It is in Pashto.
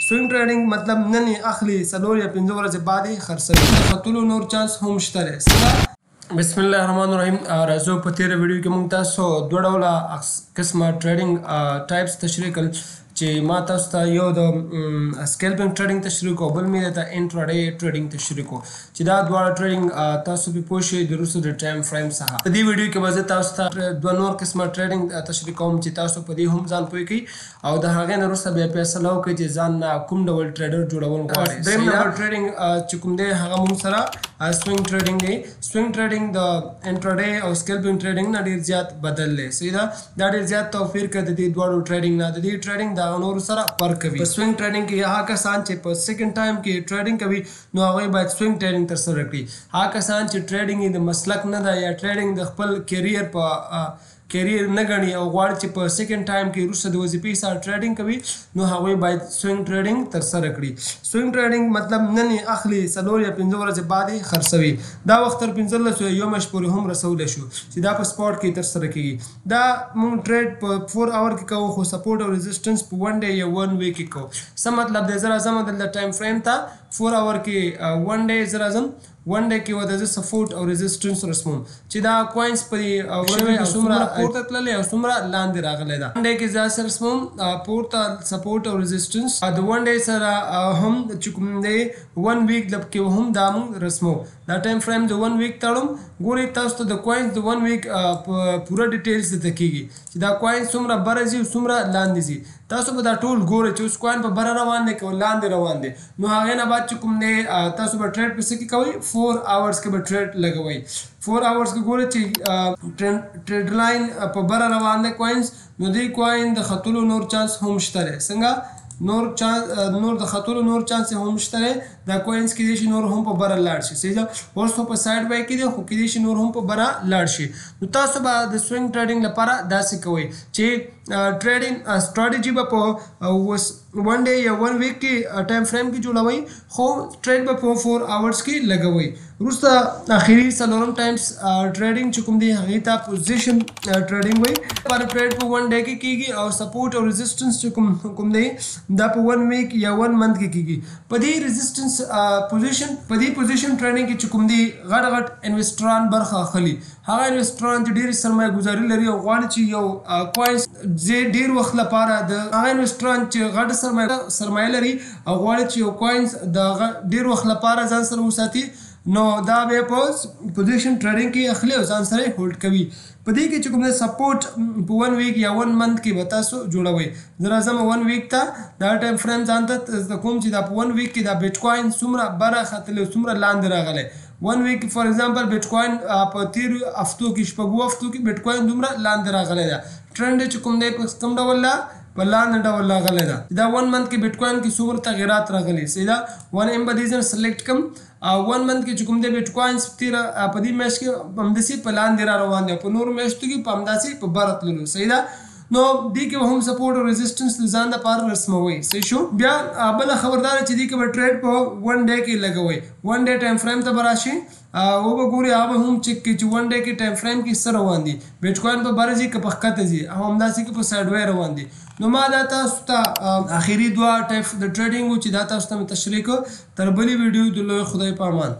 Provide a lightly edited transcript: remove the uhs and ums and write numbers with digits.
سوینګ ټریډینګ مطلب نن یې اخلي، 4 یا 5 ورځې بعد یې خرڅوي. د ختلو نور چانس هم شته دی. بسم الله الرحمن الرحیم. راځو، په تیره ویډیو کې موږ تاسو دوه ډوله قسمه trading types تشریح کړل، چې ما تاسو ته یو د scalping trading تشریح کو، بل مې ته intraday trading تشریح کو، چې دا دواړه trading تاسو په پوه شئ د وروسته د time frame څخه. په دې ویډیو کې به زه تاسو ته دوه نور قسمه trading تشریح کوم، چې تاسو په دې هم ځان پوه کړئ او د هغې نه وروسته بیا فیصله وکړئ چې ځان نه کوم ډول trader جوړول غواړئ. دریم نمبر trading چې کوم دی، هغه مونږ سره swing trading دی. Swing trading د intraday او scalping trading نه ډیر زیات بدل دی، صحیح ده. دا ډیر زیات توپیر کوي د دې دواړو trading نه، د دې trading د نورو سره فرق کوي. په swing trading کې هغه کسان چې په second time کې trading کوي، نو هغوی باید swing trading ترسره کړي. هغه کسان چې trading یې د مسلک نه ده یا trading د خپل career په career نه ګڼي او غواړي چې په second time کې وروسته د وظیفې سره trading کوي، نو هغوی باید swing trading ترسره کړي. Swing trading مطلب نن یې اخلي، 4 یا 5 ورځې بعد یې خرڅوي. دا وخت تر 15 یا یو میاشت پورې هم رسولی شو، چې دا په spot کې ترسره کیږي. دا مونږ trade په 4 hour کې کوو، خو support او resistance په 1 day یا 1 week کې کوو. څه مطلب دی؟ زه راځم دلته time frame ته، 4 hour کې 1 day. زه راځم 1 day کې وته زه support او resistance رسموم، چې دا coins په دې ورځو کې څومره پورته تللی او څومره لاندې راغلی ده. 1 day کې زه رسموم پورته support او resistance د 1 day سره هم چې کوم دی، 1 week کې هم دا مونږ رسمو. دا time frame د 1 week تړم. ګورئ، تاسو ته د coins د 1 week پوره details درته کیږي، چې دا coins څومره بره ځي او څومره لاندې ځي. تاسو به دا ټول ګورئ چې اوس coin په بره روان دی که لاندې روان دی. نو هغې نه بعد چې کوم دی، تاسو به trade په څه کې کوئ؟ 4 hours کې به trade لګوئ. 4 hours کې ګورئ چې trend line په بره روان دی coins، نو دې coin د ختلو نور چانس هم شته دی. څنګه نور چانس؟ نور د ختلو نور چانس هم شته دی. دا coins کېدای شي نور هم په بره لاړ شي، صحیح ده. اوس خو په side way کې دی، خو کېدای شي نور هم په بره لاړ شي. نو تاسو به د swing trading لپاره داسې کوئ چې trading strategy به په 1 day یا 1 week کې time frame کې جوړوئ، خو trade به په 4 hours کې لګوئ. وروسته اخري څلورم types trading چې کوم دی، هغې ته position trading وایي. لپاره trade په 1 day کې کیږي او support او resistance چې کوم دی، دا په 1 week یا 1 month کې کیږي. په دې resistance position، په دې position trading کې چې کوم دی، غټ غټ investor ان برخه اخلي. هغه investor ان چې ډېر سرمایه ګذاري لري او غواړي چې یو coins ډېر وخت لپاره، د هغه investor ان چې غټ سرمایه لري او غواړي چې یو coins د ډېر وخت لپاره ځان سره وساتي، نو دا بیا په position trading کې اخلي او ځان سره hold کوي. په دې کې چې کوم support په 1 week یا 1 month کې به تاسو جوړوئ. زه راځم 1 week ته، دا time frame ځان ته کوم، چې دا په 1 week کې دا بیټ کوین څومره بره ختلی او څومره لاندې راغلی. 1 week، for example، بیټ کوین په تیرو هفتو کې، 6 هفتو کې بیټ کوین دومره لاندې راغلی ده. ټرند چې کوم دی، په کوم ډول ده؟ په لاندې ډول راغلی ده. دا 1 month کې بیټ کوین کې څومره تغیرات راغلي، صحیح ده. 1 M به دې ځای select کم او 1 month کې چې کوم دی، بیټ کوین تیره په دې میاشت کې همداسې په لاندې را روان دی، په نورو میاشتو کې په همداسې په بره تللو، صحیح ده. نو دې کې به هم support او resistance د ځان لپاره رسموئ، صحیح شو. بیا بله خبر دا ده چې دې کې به trade په 1 day کې لګوئ. 1 day time frame ته به راشي او به ګوري، هغه به هم چک کړي چې 1 day کې time frame کې څه روان دي، بیټ کوین په بره ځي که په ښکته ځي او همداسې کې په side way روان دي. نو ما دا تاسو ته اخري دوه type د trading چې دا تاسو ته مې تشریح کړ. تر بلې ویډیو د لوی خدای په امان.